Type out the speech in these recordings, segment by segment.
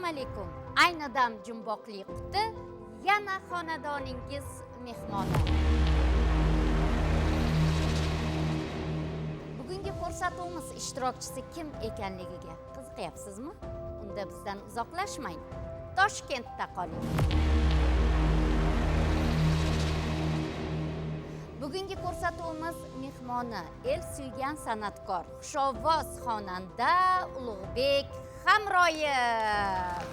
Assalomu alaykum. Ayni dam jumboqli quti yana xonadoningiz mehmoni. Bugungi ko'rsatuvimiz ishtirokchisi kim ekanligiga qiziqyapsizmi? Unda bizdan uzoqlashmang. Toshkentda qoling. Bugungi ko'rsatuvimiz mehmoni el suygan san'atkor, xushovoz xonanda Ulug'bek Hamroyev.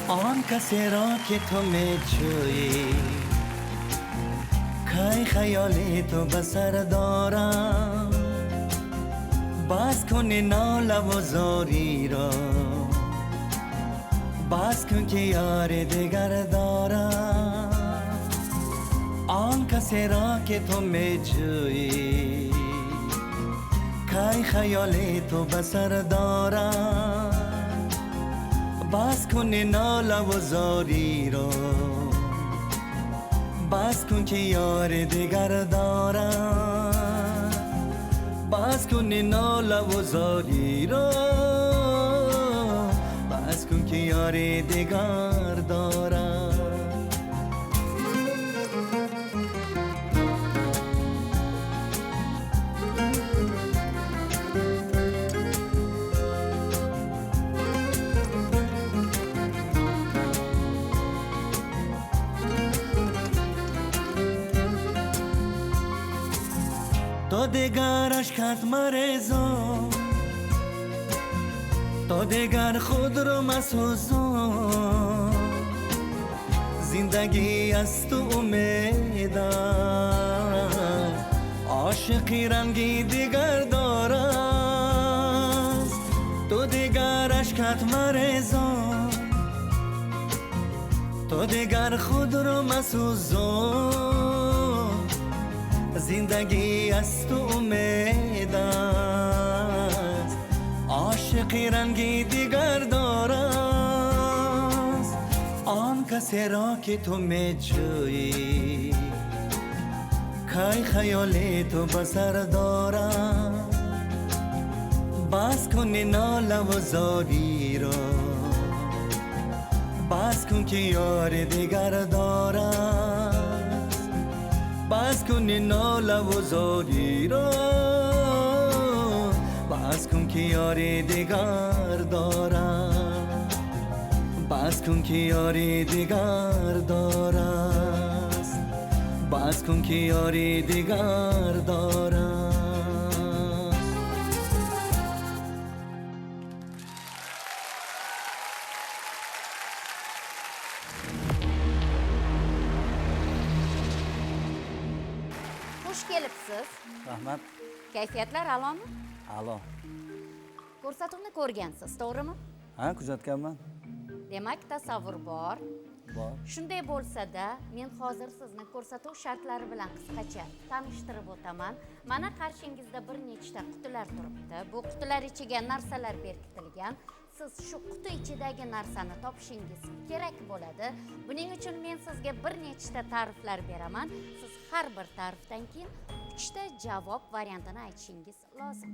آن کسی را که تو میجویی کی خیالی تو به سر دارم، باز کن ناله و زاری را، باز کن که یار دیگر دارم. آن کسی را که تو میجویی کی خیالی تو به سر دارم، باز کن ناله و زاری را، باز کن که یار دیگر دارم، باز کن ناله و زاری را، باز کن که یار دیگر دارم. تو دیگر اشکت مرزان، تو دیگر خود رو مسوزان، زندگی از تو امیدم، عاشقی رنگی دیگر دارم. تو دیگر اشکت مرزان، تو دیگر خود رو مسوزان، زندگی از تو امید است، عاشقی رنگی دیگر دارست. آن کسی را که تو میجویی کی خیالی تو به سر دارم، باز کن ناله و زاری را، باز کن که یار دیگر دارم، باز کن ناله و زاری را، باز کن که یار دیگر دارم، باز کن که یار دیگر دارم، باز کن که یار دیگر دارم. Kelibsiz. Rahmat. Kayfiyatlar a'lomi? A'lo. Ko'rsatuvni ko'rgansiz, to'g'rimi? Ha, kuzatganman. Demak, tasavvur bor. Bor. Shunday bo'lsa-da, men hozir sizni ko'rsatuv shartlari bilan qisqacha tanishtirib o'taman. Mana qarshingizda bir nechta qutilar turibdi. Bu qutilar ichiga narsalar berkitilgan. Siz shu quti ichidagi narsani topishingiz kerak bo'ladi. Buning uchun men sizga bir nechta ta'riflar beraman. Siz har bir ta'rifdan keyin 3 ta javob variantini aytishingiz lozim.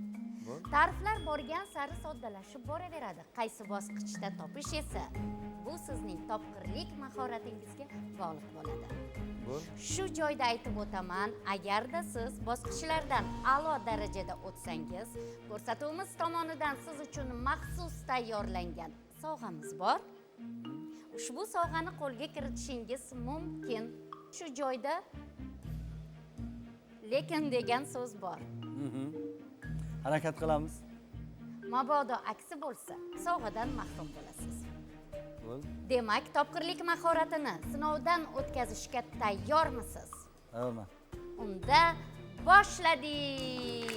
Ta'riflar borgan sari soddalashib boraveradi. Qaysi bosqichda topish esa bu sizning topqirlik mahoratingizga bog'liq bo'ladi. Shu joyda aytib o'taman, agarda siz bosqichlardan a'lo darajada o'tsangiz, ko'rsatuvimiz tomonidan siz uchun maxsus tayyorlangan sovg'amiz bor. Ushbu sovg'ani qo'lga kiritishingiz mumkin. Shu joyda lekin degan so'z bor. Harakat qilamiz. Mabodo aksi bo'lsa, sovg'adan mahrum bo'lasiz. Demak, topqirlik mahoratini sinovdan o'tkazishga tayyormisiz? Tayyorman. Unda boshladik.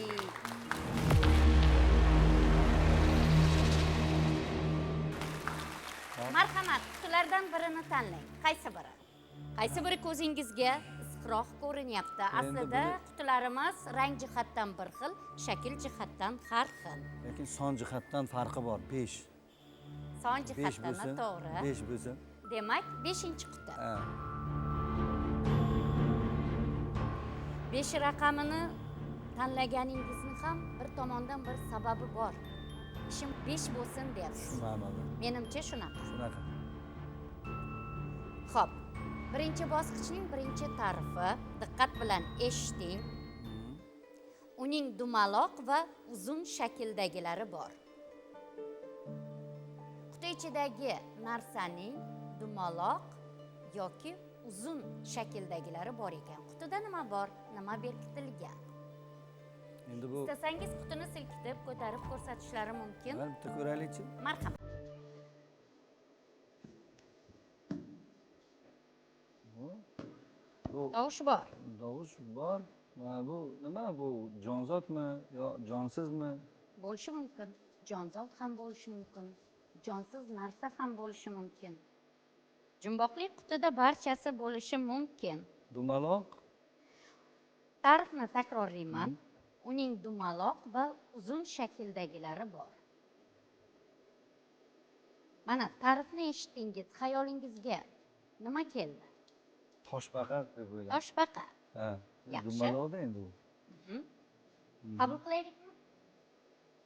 Marhamat, qutilardan birini tanlang. Qaysi biri? Qaysi biri ko'zingizga aniqroq ko'rinyapti. Aslida qutilarimiz rang jihatdan bir xil, shakl jihatdan har xil. Lekin son jihatdan farqi bor, 5. Son jihatdan to'g'ri. 5 bo'lsin. Demak, 5-quti. 5 raqamini tanlaganingizni ham bir tomondan bir sababi bor. Ishim 5 bo'lsin deyapsiz. Shu ma'noda. Menimcha shunaqa. Shunaqa. Xo'p, birinchi bosqichning birinchi ta'rifi, diqqat bilan eshiting. Uning dumaloq va uzun shakldagilari bor. Quti ichidagi narsaning dumaloq yoki uzun shakldagilari bor ekan. Qutida nima bor? Nima berkitilgan? Endi bu istasangiz qutini silkitib, ko'tarib ko'rsatishlari mumkin. Mana bitta ko'raylikchi. Marhamat. Bu tovush bor. Tovush bor. Mana bu nima bu? Jonzotmi yo jonsizmi? Bo'lishi mumkin. Jonzot ham bo'lishi mumkin. Jonsiz narsa ham bo'lishi mumkin. Jumboqli qutida barchasi bo'lishi mumkin. Dumaloq. Ta'rifni takrorlayman. Uning dumaloq va uzun shakldagilari bor. Mana ta'rifni eshitdingiz, xayolingizga nima keldi? Toshbaqa deb o'yladim. Toshbaqa. Ha, yaxshi. Dumaloqda endi u. Qabul qilaylikmi?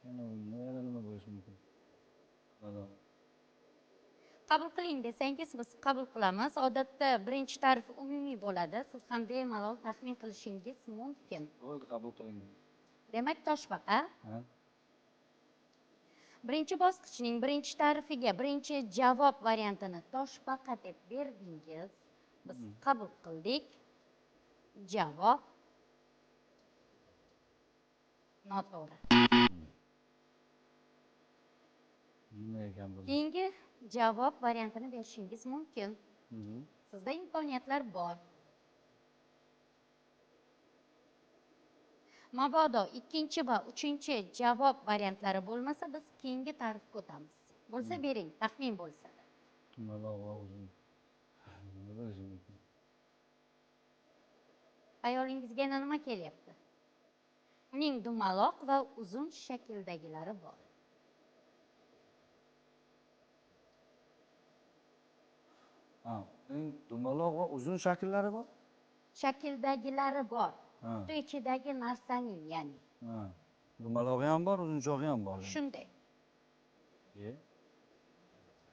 Yana nima bo'lishi mumkin? Dumaloq. Qabul qiling desangiz biz qabul qilamiz. Odatda birinchi ta'rif umumiy bo'ladi. Siz ham bemalol taxmin qilishingiz mumkin. Bo'ldi, qabul qiling. Demak, toshbaqa. Ha. Birinchi bosqichning birinchi ta'rifiga birinchi javob variantini toshbaqa deb berdingiz. Biz qabul qildik. Javob noto'g'ri. Nima ekan bu? Keyingi javob variantini berishingiz mumkin. Sizda imkoniyatlar bor. Mabodo ikkinchi va uchinchi javob variantlari bo'lmasa, biz keyingi ta'rifga o'tamiz. Bo'lsa bering, taxmin bo'lsa. Dumaloq va uzun. Nima bo'lishi mumkin? Xayolingizga yana nima kelyapti? Uning dumaloq va uzun shakldagilari bor. Ha, uning dumaloq va uzun shakllari bor? Shakldagilari bor. Quti ichidagi narsaning, ya'ni. Ha. Dumalog'i ham bor, uzunchog'i ham bor. Shunday.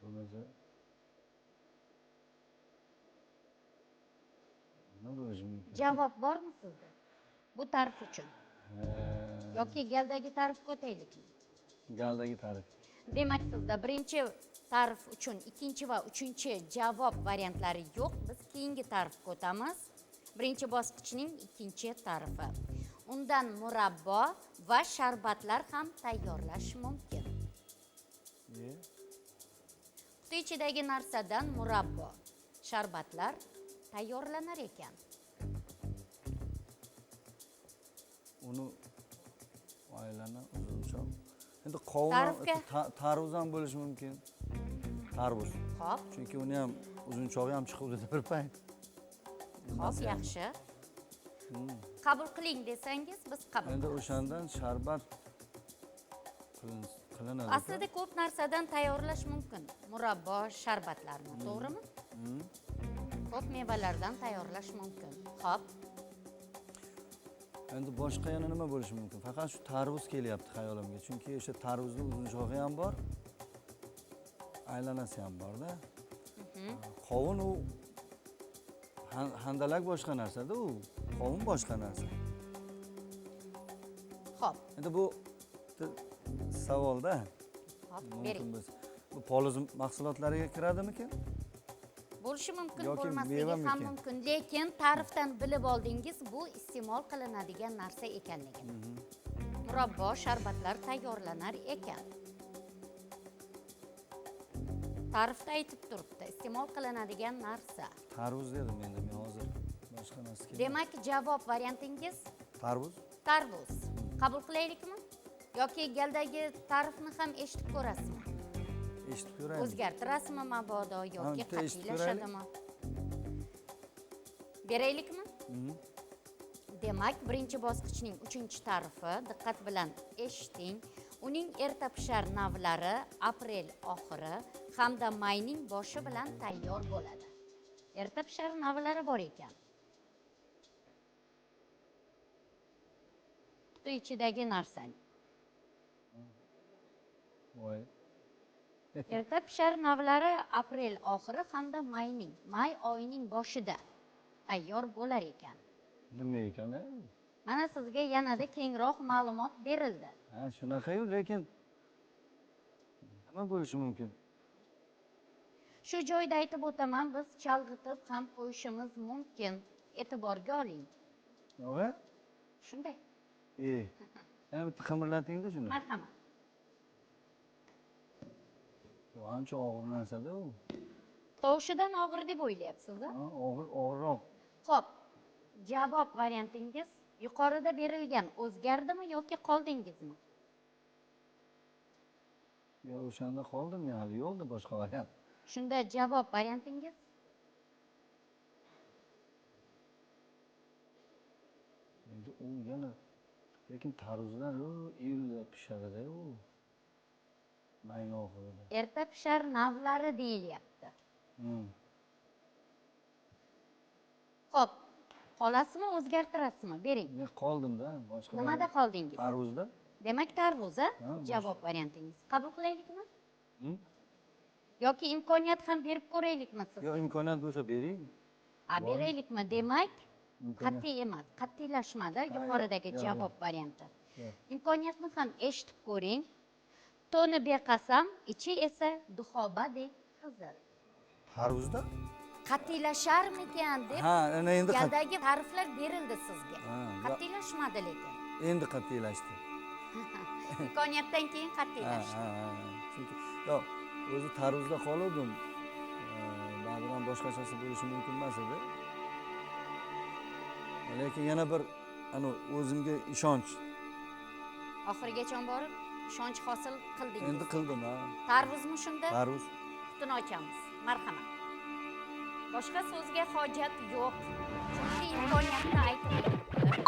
Bo'lmasa nima bo'lishi mumkin? Javob bormi sizda? Bu ta'rif uchun. Yoki galdagi ta'rifga o'taylikmi? Galdagi ta'rif. Demak, sizda birinchi ta'rif uchun ikkinchi va uchinchi javob variantlari yo'q. Biz keyingi ta'rifga o'tamiz. Birinchi bosqichning ikkinchi ta'rifi. Undan murabbo va sharbatlar ham tayyorlash mumkin. Quti ichidagi narsadan murabbo, sharbatlar tayyorlanar ekan. Uni aylana uzunchoq. Endi qovun, tarvuz ham bo'lishi mumkin. Tarvuz. Xo'p. Chunki uni ham uzunchog'i ham chiquvdi bir payt. Xo'p, yaxshi. Qabul qiling desangiz biz qabul. Endi o'shandan sharbat qilinadi. Aslida ko'p narsadan tayyorlash mumkin. Murabbo, sharbatlarni, to'g'rimi? Ko'p mevalardan tayyorlash mumkin. Xo'p. Endi boshqa yana nima bo'lishi mumkin? Faqat shu tarvuz kelyapti xayolimga. Chunki o'sha tarvuzni uzunchog'i ham bor, aylanasi ham bor-da. Qovun u handalak boshqa narsa-da u. Qovun boshqa narsa. Xo'p. Endi bu savolda. Xo'p, bering. Bu poliz mahsulotlariga kiradimikin? Bo'lishi mumkin, bo'lmasligi ham mumkin. Lekin ta'rifdan bilib oldingiz, bu iste'mol qilinadigan narsa ekanligini. Murabbo, sharbatlar tayyorlanar ekan. Ta'rifda aytib turibdi, iste'mol qilinadigan narsa. Tarvuz dedim endi men hozir. Boshqa narsa kelmadi. Demak, javob variantingiz? Tarvuz. Tarvuz. Qabul qilaylikmi? Yoki galdagi ta'rifni ham eshitib ko'rasizmi? Eshitib ko'raylik. O'zgartirasizmi mabodo yoki qat'iylashadimi? Beraylikmi? Demak, birinchi bosqichning 3-tarifi, diqqat bilan eshiting. Uning erta pishar navlari aprel oxiri hamda mayning boshi bilan tayyor bo'ladi. Erta pishar navlari bor ekan. Quti ichidagi narsani. Voy. Erta pishar navlari aprel oxiri hamda may oyining boshida tayyor bo'lar ekan. Nima ekan? Mana sizga yanada kengroq ma'lumot berildi. Ha, shunaqa-yu, lekin nima bo'lishi mumkin? Shu joyda aytib o'taman, biz chalg'itib ham qo'yishimiz mumkin. E'tiborga oling. Nima? Shunday. Yana bitta qimirlatingda shuni. Marhamat. Bu ancha og'ir narsa-da u. Tovushidan og'ir deb o'ylayapsiz, a? Ha, og'ir, og'irroq. Xo'p, javob variantingiz yuqorida berilgan o'zgardimi yoki qoldingizmi? Yo'q, o'shanda qoldim, hali yo'qdi boshqa variant. Shunda javob variantingiz? Endi u yana lekin tarvuzlar u iyulda pishadi-da u. May oxirida. Erta pishar navlari deyilyapti. Xo'p, qolasizmi, o'zgartirasizmi? Bering. Men qoldim-da, boshqa Nimada variant. qoldingiz? Tarvuzda. Demak, tarvuz, a? Ha, boshqa. Javob variantingiz. Qabul qilaylikmi? Yoki imkoniyat ham berib ko'raylikmi siz? Yo'q, imkoniyat bo'lsa bering. A, beraylikmi? Demak, Imkoniyat. qat'iy emas, qat'iylashmadi yuqoridagi yo'q, javob yo'q. varianti. Yo'q. Imkoniyatni ham eshitib ko'ring. To'ni beqasam, ichi esa duxobadek qizil. Tarvuzda? Qat'iylasharmikan deb Ha, ana endi galdagi ta'riflar berildi sizga. Ha, yo'q. Qat'iylashmadi lekin. Endi qat'iylashdi. Imkoniyatdan keyin qat'iylashdi. Ha, ha, ha. Chunki yo'q, o'zi tarvuzda qoluvdim. Baribir ham boshqachasi bo'lishi mumkin emas edi. Lekin yana bir ana o'zimga ishonch. Oxirigacha borib ishonch hosil qildingiz. Endi qildim, ha. Tarvuzmi shunda? Tarvuz. Qutini ochamiz. Marhamat. Boshqa so'zga hojat yo'q. Chunki imkoniyatni aytib o'tdi.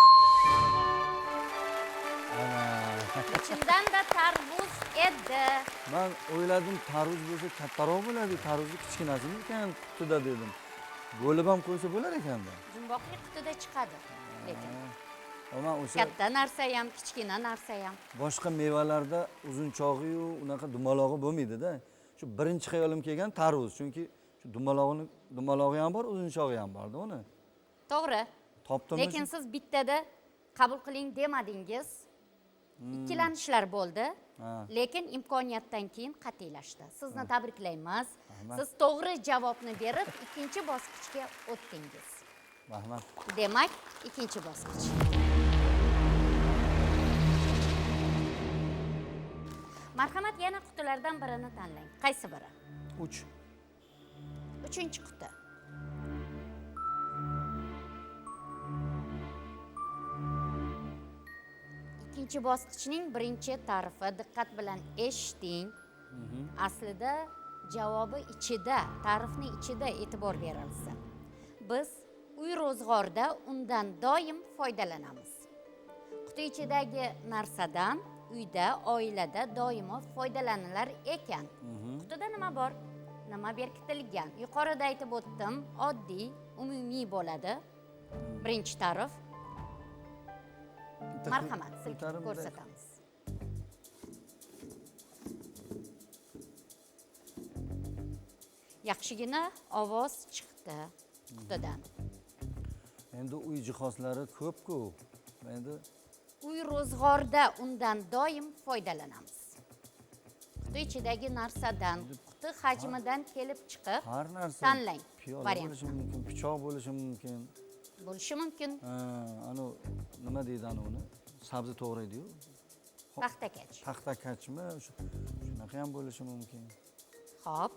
Ana. Chindan da tarvuz edi. Men o'yladim, tarvuz bo'lsa kattaroq bo'ladi, tarvuzni kichkinasimi ekan qutida dedim. Bo'lib ham qo'ysa bo'lar ekanda. Jumboqli qutida chiqadi lekin. Ammo o'sha katta narsa ham, kichkina narsa ham. Boshqa mevalarda uzunchog'i-yu, unaqa dumalog'i bo'lmaydi-da. Shu birinchi xayolim kelgan tarvuz, chunki shu dumalog'i ham bor, uzunchog'i ham bor-da uni. To'g'ri. Topdimmi? Lekin siz bittada qabul qiling demadingiz. Ikkilanishlar bo'ldi. Lekin imkoniyatdan keyin qat'iylashdi. Sizni tabriklaymiz. Rahmat. Siz to'g'ri javobni berib, ikkinchi bosqichga o'tdingiz. Rahmat. Demak, ikkinchi bosqich. Marhamat, yana qutilardan birini tanlang. Qaysi biri? 3. 3-quti. Ikkinchi bosqichning birinchi ta'rifi, diqqat bilan eshiting. Aslida javobi ichida, ta'rifning ichida e'tibor berilsa. Biz uy ro'zg'orda undan doim foydalanamiz. Quti ichidagi narsadan uyda, oilada doimo foydalanilar ekan. Qutida nima bor? Nima berkitilgan? Yuqorida aytib o'tdim, oddiy, umumiy bo'ladi. Birinchi ta'rif. Marhamat, silkitib ko'rsatamiz. Yaxshigina ovoz chiqdi qutidan. Endi uy jihozlari ko'p-ku. Endi uy ro'zg'orda undan doim foydalanamiz. Quti ichidagi narsadan, quti hajmidan kelib chiqib har narsa tanlang piyola variantni. bo'lishi mumkin, pichoq bo'lishi mumkin. Bo'lishi mumkin. Ha, anu nima deydi anu uni? Sabzi to'g'raydi-yu. Paxtakach. Paxtakachmi? Shunaqa ham bo'lishi mumkin. Xo'p.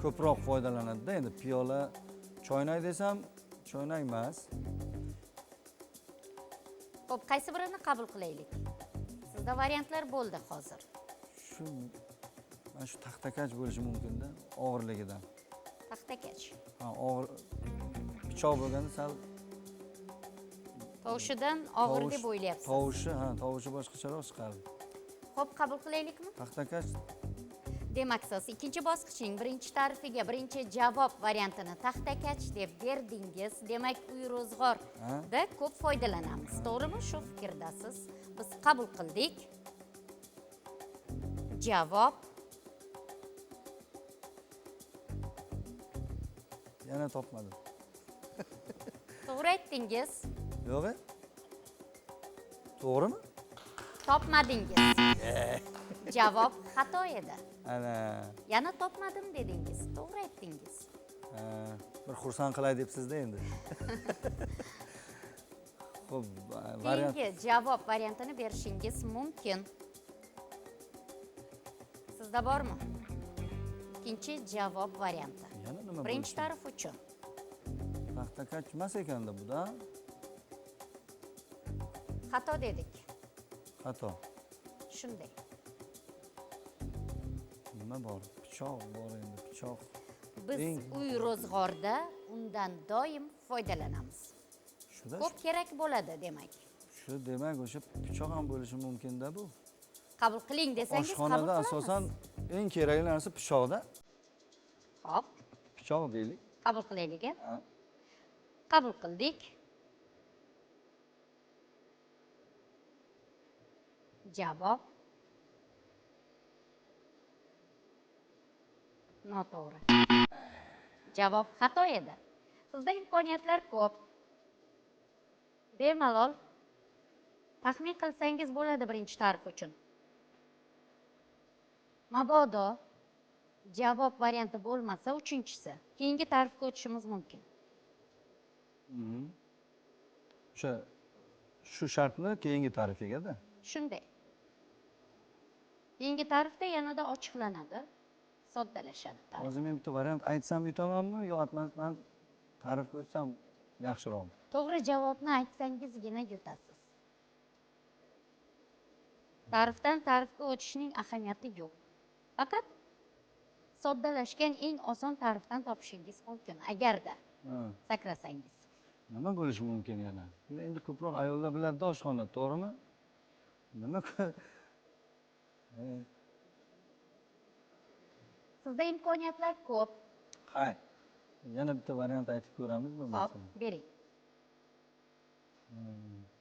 Ko'proq foydalanadi-da endi piyola, choynak desam, choynak emas. Xo'p, qaysi birini qabul qilaylik? Sizda variantlar bo'ldi hozir. Shu mana shu taxtakach bo'lishi mumkin-da, og'irligidan. Taxtakach. Ha, og'ir. Pichoq bo'lganda sal Tovushidan og'ir deb o'ylayapsiz. Tovushi, ha, tovushi boshqacharoq chiqardi. Xo'p, qabul qilaylikmi? Taxtakash. Demak, siz ikkinchi bosqichning birinchi ta'rifiga birinchi javob variantini taxtakach deb berdingiz. Demak, uy ro'zg'orda ko'p foydalanamiz. To'g'rimi? Shu fikrdasiz. Biz qabul qildik. Javob yana topmadim. To'g'ri aytdingiz. Yo'q. To'g'rimi? Topmadingiz. Javob xato edi. Ana. Yana topmadim dedingiz. To'g'ri aytdingiz. Bir xursand qilay debsiz-da endi. Xo'p, variant. Keyingi javob variantini berishingiz mumkin. Sizda bormi? Ikkinchi javob varianti. Yana nima? Birinchi ta'rif uchun. Taxtakach emas ekanda bu-da. Xato dedik. Xato. Shunday. Nima bor? Pichoq bor endi, pichoq. Biz uy ro'zg'orda undan doim foydalanamiz. Ko'p kerak bo'ladi demak. Shu demak o'sha pichoq ham bo'lishi mumkin-da bu. Qabul qiling desangiz qabul Oshxonada qilamiz. Asosan eng kerakli narsa pichoqda. Xo'p. Pichoq deylik. Qabul qilaylik. Qabul qildik. Javob noto'g'ri. Javob xato edi. Sizda imkoniyatlar ko'p. Bemalol taxmin qilsangiz bo'ladi birinchi ta'rif uchun. Mabodo javob varianti bo'lmasa, uchinchisi. Keyingi ta'rifga o'tishimiz mumkin. O'sha shu shartni keyingi ta'rifiga-da. Shunday. Keyingi ta'rifda yanada ochiqlanadi, soddalashadi ta'rif. Hozir men bitta variant aytsam yutamanmi yo aytmasdan ta'rifga o'tsam yaxshiroqmi? To'g'ri javobni aytsangizgina yutasiz. Ta'rifdan ta'rifga o'tishning ahamiyati yo'q. Faqat soddalashgan eng oson ta'rifdan topishingiz mumkin agarda sakrasangiz. Nima bo'lishi mumkin yana? Endi ko'proq ayollar biladi oshxona, to'g'rimi? Nima? Sizda imkoniyatlar ko'p. Hay. Yana bitta variant aytib ko'ramizmi? Xo'p, bering.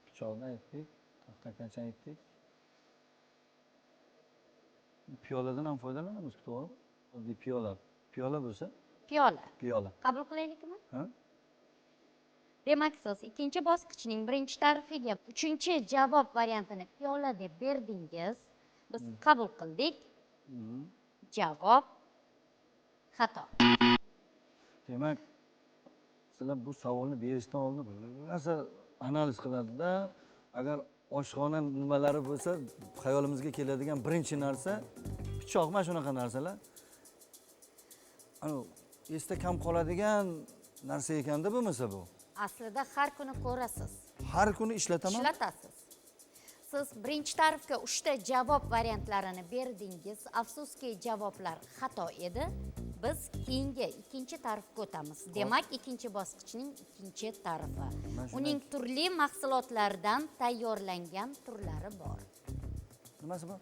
Pichoqni aytdik, taxtakach aytdik. Piyoladan ham foydalanamiz, to'g'rimi? Oddiy piyola. Piyola bo'lsa? Piyola. Piyola. Qabul qilaylikmi? Ha? Demak, siz ikkinchi bosqichning birinchi ta'rifiga uchinchi javob variantini piyola deb berdingiz. Biz qabul qildik. Javob xato. Demak, sizlar bu savolni berishdan oldin rosa analiz qiladida, agar oshxona nimalari bo'lsa, xayolimizga keladigan birinchi narsa pichoq, mana shunaqa narsalar. Ana esda kam qoladigan narsa ekanda bo'lmasa bu. Aslida har kuni ko'rasiz. Har kuni ishlataman. Ishlatasiz. Siz birinchi ta'rifga 3 ta javob variantlarini berdingiz. Afsuski, javoblar xato edi. Biz keyingi ikkinchi ta'rifga o'tamiz. Demak, ikkinchi bosqichning ikkinchi ta'rifi. Uning turli mahsulotlardan tayyorlangan turlari bor. Nimasi bor?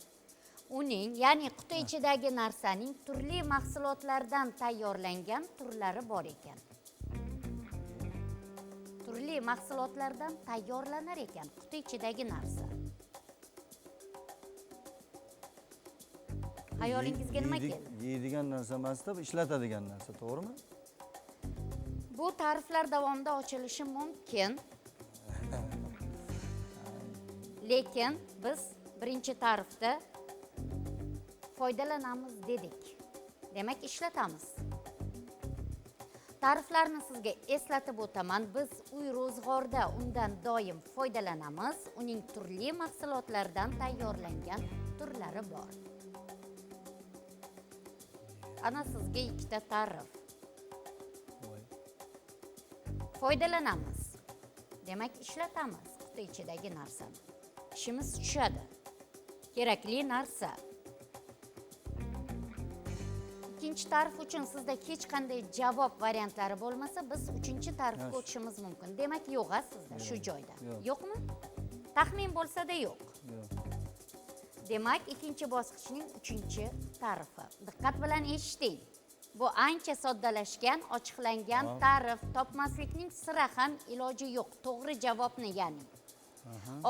Uning, ya'ni quti ichidagi narsaning turli mahsulotlardan tayyorlangan turlari bor ekan. Turli mahsulotlardan tayyorlanar ekan quti ichidagi narsa. Xayolingizga nima keldi? Yeydigan narsa emas-da, ishlatadigan narsa, to'g'rimi? Bu ta'riflar davomida ochilishi mumkin. Lekin biz birinchi ta'rifda foydalanamiz dedik. Demak, ishlatamiz. Ta'riflarni sizga eslatib o'taman. Biz uy ro'zg'orda undan doim foydalanamiz. Uning turli mahsulotlardan tayyorlangan turlari bor. Ana sizga ikkita ta'rif. Foydalanamiz. Demak, ishlatamiz quti ichidagi narsani. Ishimiz tushadi. Kerakli narsa. Ikkinchi ta'rif uchun sizda hech qanday javob variantlari bo'lmasa, biz uchinchi ta'rifga o'tishimiz mumkin. Demak, yo'q a sizda shu joyda. Yo'qmi? Taxmin bo'lsa-da yo'q. Yo'q. Demak, ikkinchi bosqichning uchinchi ta'rifi. Diqqat bilan eshiting. Bu ancha soddalashgan, ochiqlangan ta'rif. Topmaslikning sira ham iloji yo'q. To'g'ri javobni ya'ni.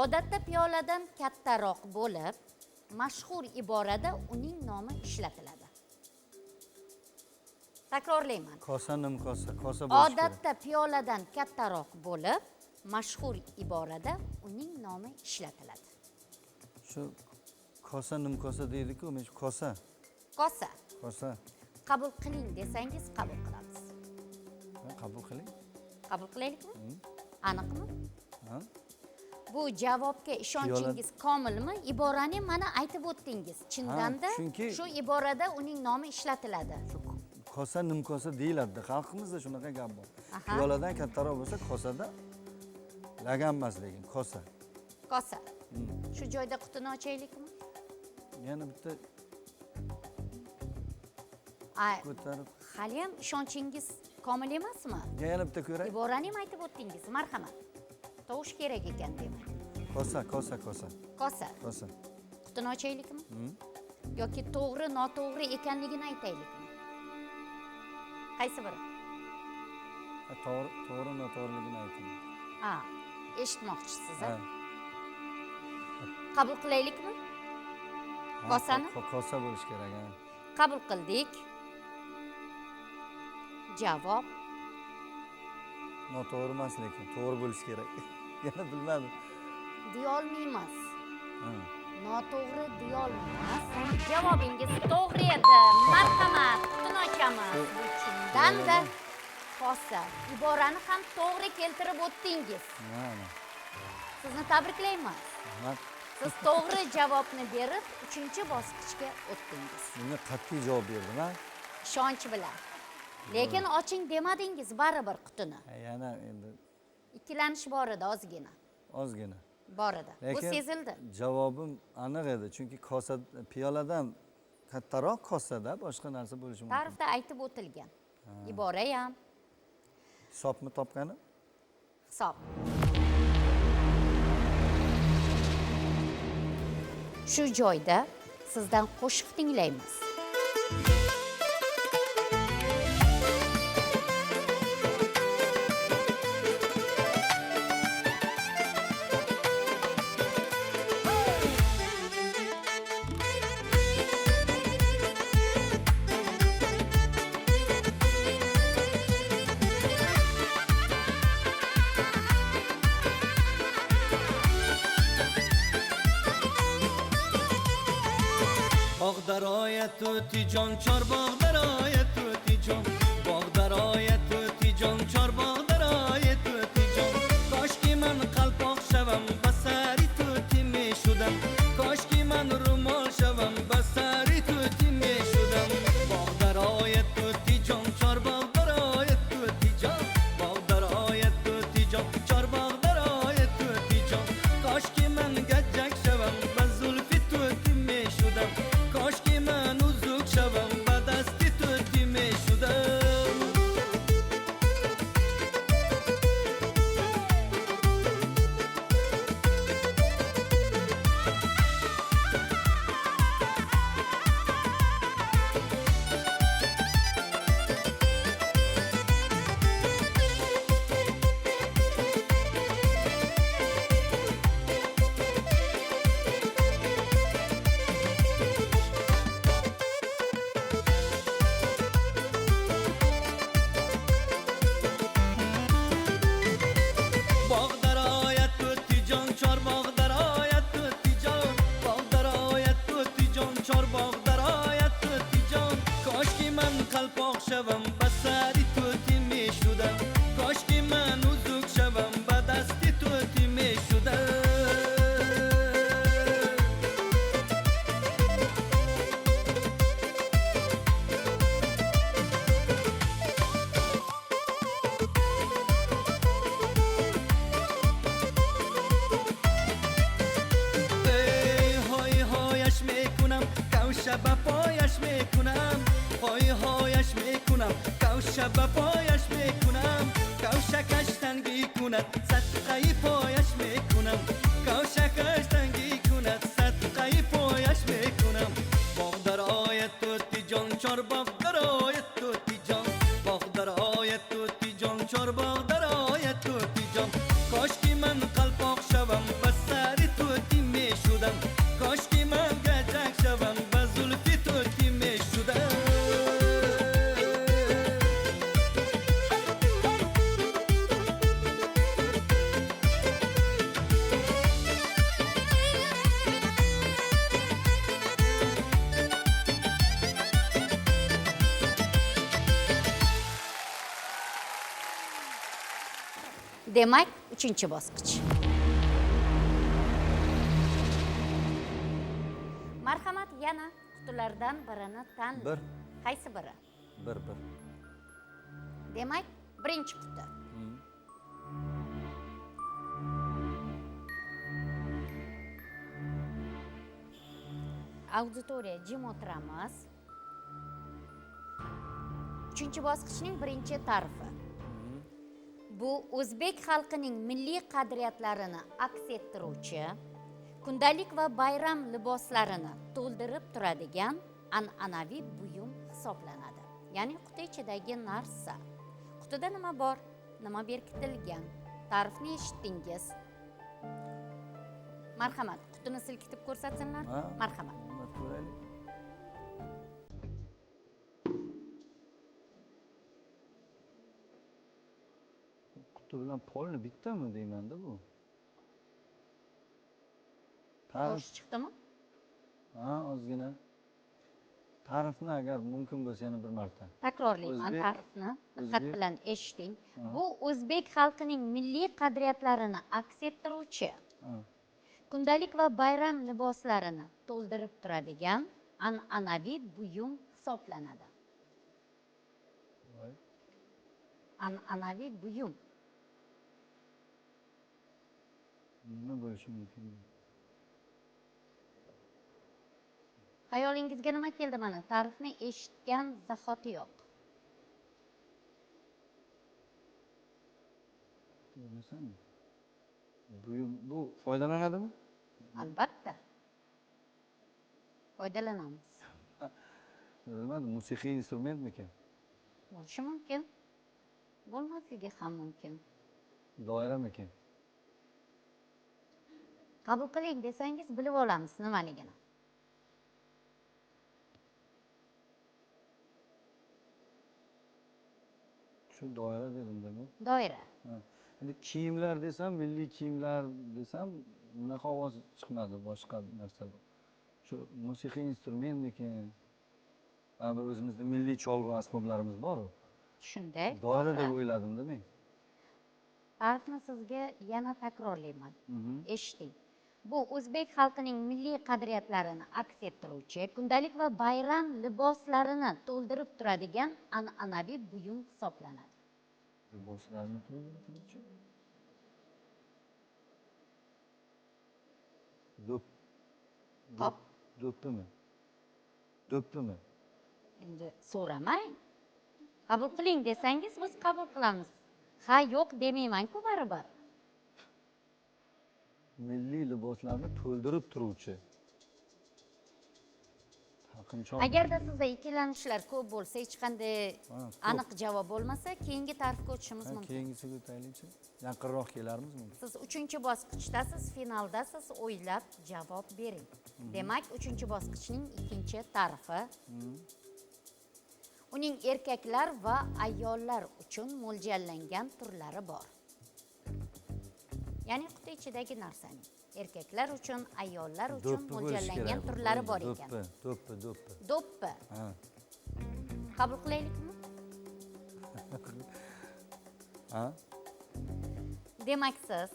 Odatda piyoladan kattaroq bo'lib, mashhur iborada uning nomi ishlatiladi. Takrorlayman. Kosa nim kosa, kosa bo'lishi kerak. Odatda piyoladan kattaroq bo'lib, mashhur iborada uning nomi ishlatiladi. Shu kosa nim kosa deydi-ku, men shu kosa. Kosa. Kosa. Qabul qiling desangiz qabul qilamiz. Ha, qabul qiling. Qabul qilaylikmi? Aniqmi? Ha. Bu javobga ishonchingiz komilmi? Iborani mana aytib o'tdingiz. Chindan-da shu iborada uning nomi ishlatiladi. Shu kosa nim kosa deyiladi. Xalqimizda shunaqa gap bor. Piyoladan kattaroq bo'lsa kosada lagan emas, lekin kosa. Kosa. Shu joyda qutini ochaylikmi? Yana bitta ko'tarib. Hali ham ishonchingiz komil emasmi? Yana bitta ko'ray. Iborani ham aytib o'tdingiz, marhamat. Tovush kerak ekan demak. Kosa, kosa, kosa. Kosa. Kosa. Qutini ochaylikmi? Yoki to'g'ri, noto'g'ri ekanligini aytaylikmi? Qaysi biri? To'g'ri, to'g'ri, noto'g'riligini ayting. Ha, eshitmoqchisiz, ha? Qabul qilaylikmi? Kosani? Kosa bo'lishi kerak, ha. Qabul qildik. Javob noto'g'ri emas, lekin to'g'ri bo'lishi kerak. Yana bilmadim. Deya olmaymiz. Noto'g'ri deya olmaymiz. Javobingiz to'g'ri edi. Marhamat, qutini ochamiz. Bu chindan-da kosa. Iborani ham to'g'ri keltirib o'tdingiz. Sizni tabriklaymiz. Siz to'g'ri javobni berib, 3-bosqichga o'tdingiz. Bunga qat'iy javob berdim, ha? Ishonch bilan. Lekin oching demadingiz baribir qutini. Yana endi ikkilanish bor edi ozgina. Ozgina. Bor edi. Bu sezildi. Javobim aniq edi, chunki kosa piyoladan kattaroq kosada boshqa narsa bo'lishi mumkin. Ta'rifda aytib o'tilgan. Ibora ham. Hisobmi topgani? Hisob. Shu joyda sizdan qo'shiq tinglaymiz. Jon chorbog' daroya to'tijon, bog' daroya to'tijon, chorbog' daroya to'tijon. Koshki man qalpoq shavam, basari to'ti meshudam. Koshki man ro'mol shavam, basari to'ti meshudam. Bog' daroya to'tijon, chorbog' daroya to'tijon, bog' daroya to'tijon, chorbog' daroya to'tijon. Koshki man gajak shavam, bazulfi to'ti meshudam. Koshki man shavam badasti to'ti meshudam. بوسه به پایش میکنم کوشکش تنگی کند صدقه پایش میکنم کوشکش تنگی کند صدقه پایش میکنم باغ در آید توتی جان چار باغ در آید توتی جان باغ در آید توتی جان چار باغ در آید توتی جان کاش که من قلپاق شوم به سر توتی میشدم کاش که من گجک شوم به زلفی توتی میشدم. Demak, uchinchi bosqich. Marhamat, yana qutilardan birini tanlang. Bir. Qaysi biri? Bir. Demak, birinchi quti. Auditoriya jim o'tiramiz. Uchinchi bosqichning birinchi ta'rifi. Bu o'zbek xalqining milliy qadriyatlarini aks ettiruvchi, kundalik va bayram liboslarini to'ldirib turadigan an'anaviy buyum hisoblanadi. Ya'ni quti ichidagi narsa. Qutida nima bor, nima berkitilgan? Ta'rifni eshitdingiz. Marhamat, qutini silkitib ko'rsatsinlar. Marhamat. Quti bilan polni bittami deymanda bu. Tosh chiqdimi? Ha, ozgina. Ta'rifni agar mumkin bo'lsa yana bir marta takrorlayman. Ta'rifni diqqat bilan eshiting. Bu o'zbek xalqining milliy qadriyatlarini aks ettiruvchi, kundalik va bayram liboslarini to'ldirib turadigan an'anaviy buyum hisoblanadi. An'anaviy buyum. Nima bo'lishi mumkin? Xayolingizga nima keldi mana? Ta'rifni eshitgan zahotiyoq. Buyum bu foydalanadimi? Albatta. Foydalanamiz. Bilmadim, musiqiy instrumentmikan? Bo'lishi mumkin. Bo'lmasligi ham mumkin. Doiramikan? Qabul qiling desangiz bilib olamiz nimaligini. Shu doira dedim-da men. Doira. Endi kiyimlar desam, milliy kiyimlar desam, bunaqa ovoz chiqmadi, boshqa narsa. Shu musiqiy instrumentmikan? Baribir o'zimizda milliy cholg'u asboblarimiz bor-ku. Shunday. Doira deb o'yladim-da men. Ta'rifni sizga yana takrorlayman. Eshiting. Bu o'zbek xalqining milliy qadriyatlarini aks ettiruvchi, kundalik va bayram liboslarini to'ldirib turadigan an'anaviy buyum hisoblanadi. Liboslarni to'ldirib turuvchi? Do'ppimi? Do'ppimi? Endi so'ramang. Qabul qiling desangiz biz qabul qilamiz. Ha, yo'q demayman-ku baribir. Milliy liboslarni to'ldirib turuvchi. Taqinchoq. Agarda sizda ikkilanishlar ko'p bo'lsa, hech qanday aniq javob bo'lmasa, keyingi ta'rifga o'tishimiz mumkin. Keyingisiga o'taylikchi. Yaqinroq kelarmiz mumkin. Siz 3-bosqichdasiz, finaldasiz, o'ylab javob bering. Demak, 3-bosqichning ikkinchi ta'rifi. Uning erkaklar va ayollar uchun mo'ljallangan turlari bor. Ya'ni quti ichidagi narsaning erkaklar uchun, ayollar uchun mo'ljallangan turlari bor ekan. Do'ppi, do'ppi. Do'ppi. Qabul qilaylikmi? Ha? Demak, siz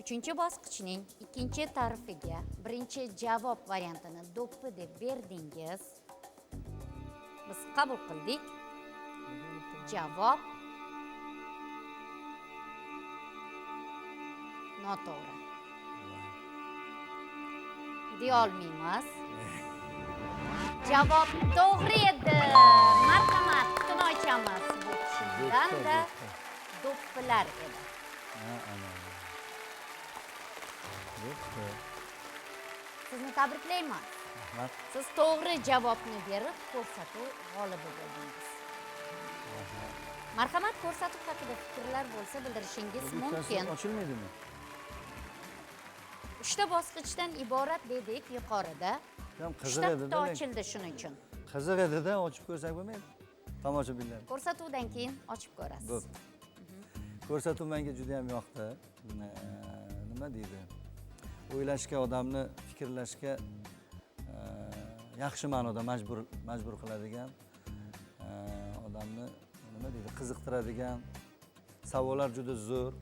3-bosqichning ikkinchi ta'rifiga birinchi javob variantini do'ppi deb berdingiz. Biz qabul qildik. Javob noto'g'ri. Deya olmaymiz. Javob to'g'ri edi. Marhamat, qutini ochamiz. Rostdan-da do'ppilar edi. Do'ppi. Sizni tabriklayman. Rahmat. Siz to'g'ri javobni berib, ko'rsatuv g'olibi bo'ldingiz. Marhamat, ko'rsatuv haqida fikrlar bo'lsa bildirishingiz mumkin. Ochilmaydimi? 3 ta bosqichdan iborat dedik yuqorida. Ham qiziq 3 edi. Ta ochildi shuning uchun. Qiziq edi-da, ochib ko'rsak bo'lmaydi. Tomoshabinlar. Ko'rsatuvdan keyin ochib ko'rasiz. Bo'pti. Ko'rsatuv menga juda ham yoqdi. Nima deydi? O'ylashga, odamni fikrlashga yaxshi ma'noda majbur qiladigan, odamni nima deydi, qiziqtiradigan savollar juda zo'r.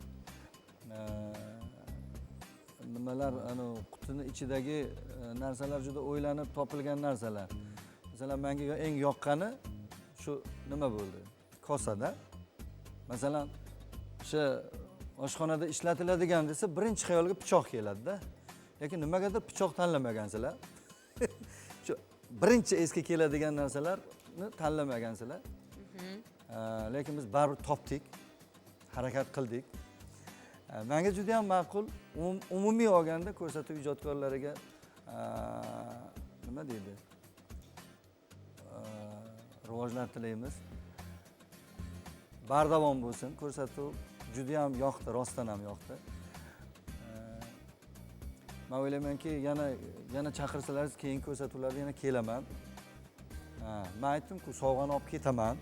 Nimalar, ana qutini ichidagi narsalar juda o'ylanib topilgan narsalar. Masalan, menga eng yoqqani shu nima bo'ldi? Kosada. Masalan, o'sha oshxonada ishlatiladigan desa, birinchi xayolga pichoq keladi-da. Lekin nimagadir pichoq tanlamagansizlar. Shu birinchi esga keladigan narsalarni tanlamagansizlar. Lekin biz baribir topdik, harakat qildik. Menga juda ham ma'qul. Umumiy olganda ko'rsatuv ijodkorlariga nima deydi? Rivojlar tilaymiz. Bardavom bo'lsin ko'rsatuv. Juda ham yoqdi, rostdan ham yoqdi. Men o'ylaymanki, yana chaqirsalaringiz keyingi ko'rsatuvlarda yana kelaman. Men aytdim-ku, sovg'ani olib ketaman.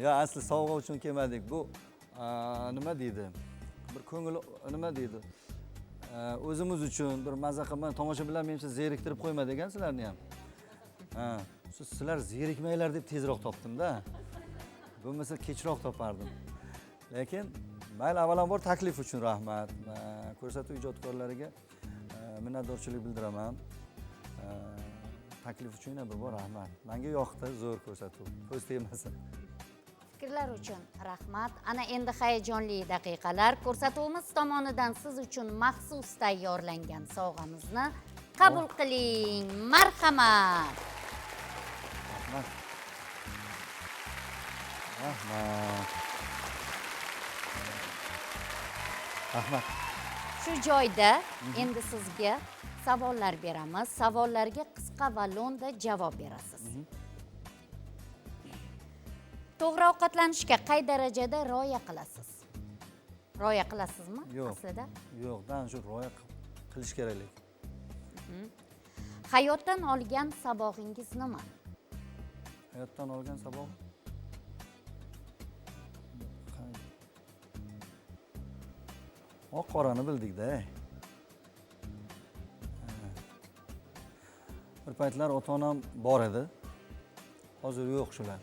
Yo, asli sovg'a uchun kelmadik. Bu nima deydi? Bir ko'ngil nima deydi? O'zimiz uchun bir maza qilman, tomoshabinlar menimcha zeriktirib qo'yma degan sizlarni ham. Sizlar zerikmanglar deb tezroq topdim-da. Bo'lmasa kechroq topardim. Lekin mayli, avvalambor taklif uchun rahmat. Ko'rsatuv ijodkorlariga minnatdorchilik bildiraman. Taklif uchun yana bir bor rahmat. Menga yoqdi, zo'r ko'rsatuv. Ko'z tegmasin. Fikrlar uchun rahmat. Ana endi hayajonli daqiqalar. Ko'rsatuvimiz tomonidan siz uchun maxsus tayyorlangan sovg'amizni qabul qiling. Marhamat. Rahmat. Rahmat. Rahmat. Shu joyda endi sizga savollar beramiz. Savollarga qisqa va lo'nda javob berasiz. To'g'ri ovqatlanishga qay darajada rioya qilasiz? Rioya qilasizmi aslida? Yo'q, dan shu rioya qilish kerak lekin. Hayotdan olgan sabog'ingiz nima? Hayotdan olgan sabog'im? Oq qorani bildik-da. Bir paytlar ota-onam bor edi. Hozir yo'q shular.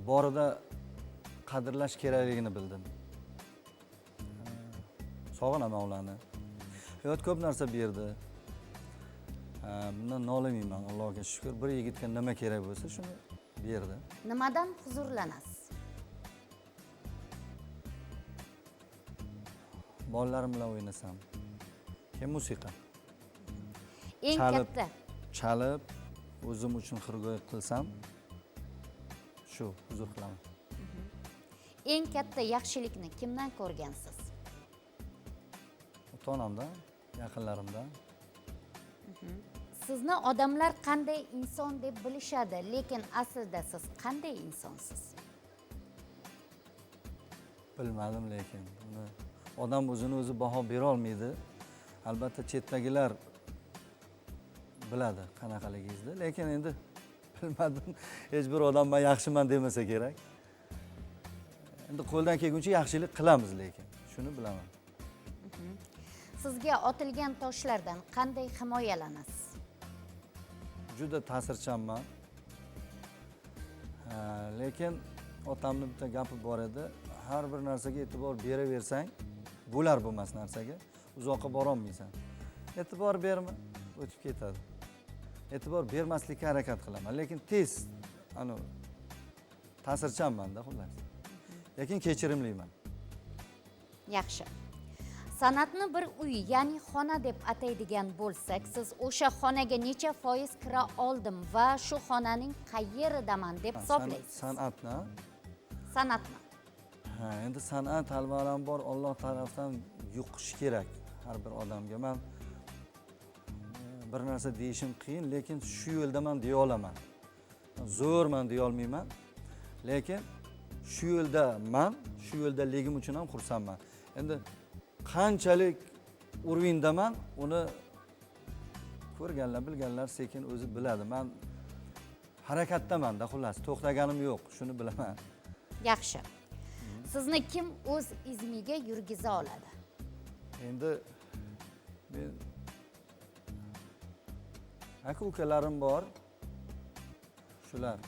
Borida qadrlash kerakligini bildim. Sog'inaman ularni. Hayot ko'p narsa berdi. Bundan nolimayman, Allohga shukr. Bir yigitga nima kerak bo'lsa shuni berdi. Nimadan huzurlanasiz? Bolalarim bilan o'ynasam. Keyin musiqa. Eng katta chalib o'zim uchun xirgo'y qilsam shu huzur qilaman. Eng katta yaxshilikni kimdan ko'rgansiz? Ota-onamdan, yaqinlarimdan. Sizni odamlar qanday inson deb bilishadi, lekin aslida siz qanday insonsiz? Bilmadim, lekin buni odam o'zini o'zi baho bera olmaydi. Albatta chetdagilar biladi qanaqaligingizni, lekin endi bilmadim, hech bir odam men yaxshiman demasa kerak. Endi qo'ldan kelguncha yaxshilik qilamiz, lekin shuni bilaman. Sizga otilgan toshlardan qanday himoyalanasiz? Juda ta'sirchanman. Lekin otamning bitta gapi bor edi. Har bir narsaga e'tibor beraversang, bo'lar bo'lmas narsaga uzoqqa bora olmaysan. E'tibor berma, o'tib ketadi. E'tibor bermaslikka harakat qilaman, lekin tez ta'sirchanman-da xullas. Lekin kechirimliman. Yaxshi. San'atni bir uy, ya'ni xona deb ataydigan bo'lsak, siz o'sha xonaga necha foiz kira oldim va shu xonaning qayeridaman deb hisoblaysiz? San'atni? San'atni. Ha, endi san'at avvalambor Alloh tarafdan yuqish kerak har bir odamga. Men bir narsa deyishim qiyin, lekin shu yo'ldaman deya olaman. Zo'rman deya olmayman, lekin shu yo'ldaman, shu yo'ldaligim uchun ham xursandman. Endi qanchalik urvindaman, uni ko'rganlar, bilganlar sekin o'zi biladi. Men harakatdaman-da, xullas, to'xtaganim yo'q, shuni bilaman. Yaxshi. Sizni kim o'z izmiga yurgiza oladi? Endi men aka-ukalarim bor. Shular.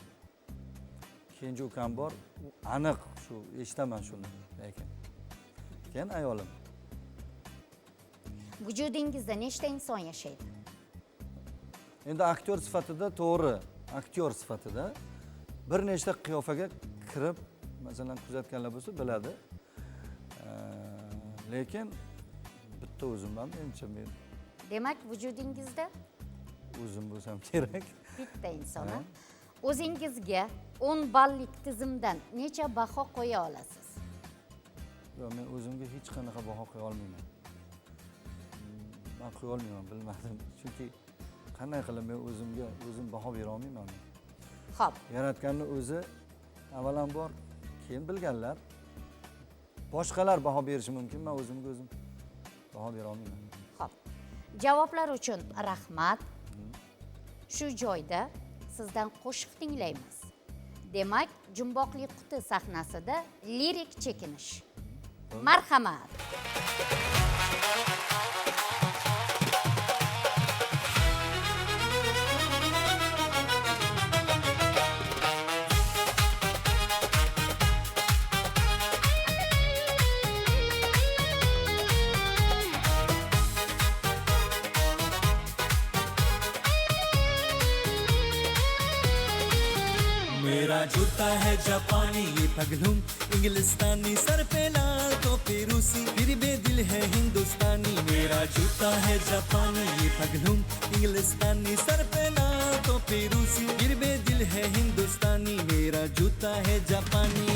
Kenja ukam bor, u aniq shu eshitaman shuni, lekin keyin ayolim. Vujudingizda nechta inson yashaydi? Endi aktyor sifatida to'g'ri, aktyor sifatida bir nechta qiyofaga kirib, masalan, kuzatganlar bo'lsa biladi. Lekin bitta o'zimman menimcha men. Demak, vujudingizda o'zim bo'lsam kerak. Bitta inson. O'zingizga 10 ballik tizimdan necha baho qo'ya olasiz? Yo'q, men o'zimga hech qanaqa baho qo'ya olmayman. Men qo'ya olmayman, bilmadim. Chunki qanday qilib men o'zimga o'zim baho bera olmayman. Xo'p. Yaratganni o'zi avvalambor, keyin bilganlar, boshqalar baho berishi mumkin, men o'zimga o'zim baho bera olmayman. Xo'p. Javoblar uchun rahmat. Shu joyda sizdan qo'shiq tinglaymiz. Demak, Jumboqli quti sahnasida lirik chekinish. Marhamat. मेरा जूता है जापानी, ये पगलूम इंग्लिस्तानी, सर पे लाल टोपी रूसी, फिर बेदिल है हिंदुस्तानी। मेरा जूता है जापानी, ये पगलूम इंग्लिस्तानी, सर पे लाल टोपी रूसी, फिर बेदिल है हिंदुस्तानी। मेरा जूता है जापानी।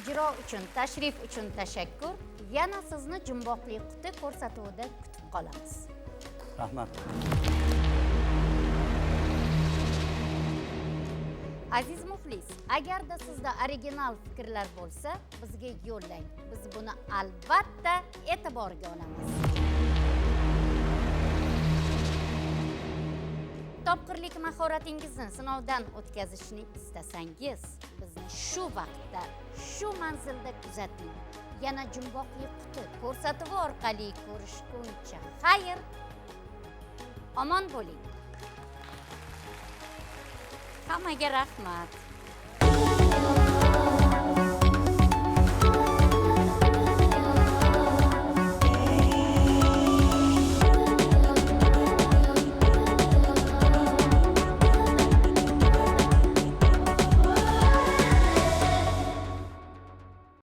Ijro uchun, tashrif uchun tashakkur. Yana sizni Jumboqli quti ko'rsatuvida kutib qolamiz. Rahmat. Aziz muxlis, agarda sizda original fikrlar bo'lsa, bizga yo'llang. Biz buni albatta e'tiborga olamiz. Topqirlik mahoratingizni sinovdan o'tkazishni istasangiz, bizni shu vaqtda, shu manzilda kuzating. Yana Jumboqli quti ko'rsatuvi orqali ko'rishguncha xayr, omon bo'ling. Hammaga rahmat.